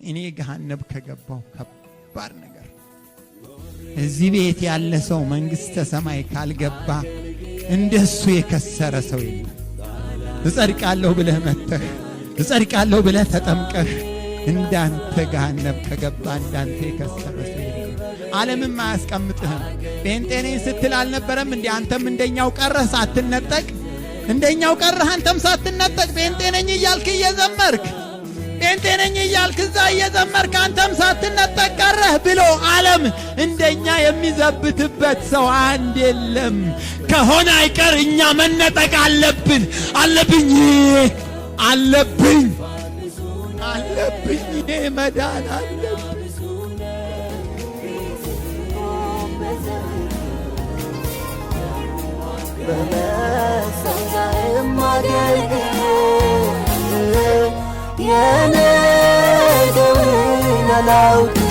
እኔ ገሃነብ ከገባው ከባድ ነገር። እዚህ ቤት ያለ ሰው መንግሥተ ሰማይ ካልገባ እንደሱ የከሰረ ሰው የለም። እጸድቃለሁ ብለህ መጥተህ፣ እጸድቃለሁ ብለህ ተጠምቀህ እንዳንተ ገሃነብ ከገባ እንዳንተ የከሰረ ሰው የለም። ዓለምም አያስቀምጥህም። ጴንጤ ነኝ ስትል አልነበረም እንዴ? አንተም እንደኛው ቀረህ ሳትነጠቅ፣ እንደኛው ቀረህ አንተም ሳትነጠቅ። ጴንጤ ነኝ እያልክ እየዘመርክ፣ ጴንጤ ነኝ እያልክ እዛ እየዘመርክ አንተም ሳትነጠቅ ቀረህ ብሎ ዓለም እንደኛ የሚዘብትበት ሰው አንድ የለም። ከሆነ አይቀር እኛ መነጠቅ አለብን። አለብኝ፣ አለብኝ፣ አለብኝ፣ እኔ መዳን አለብኝ። የነገውን አላውቅም።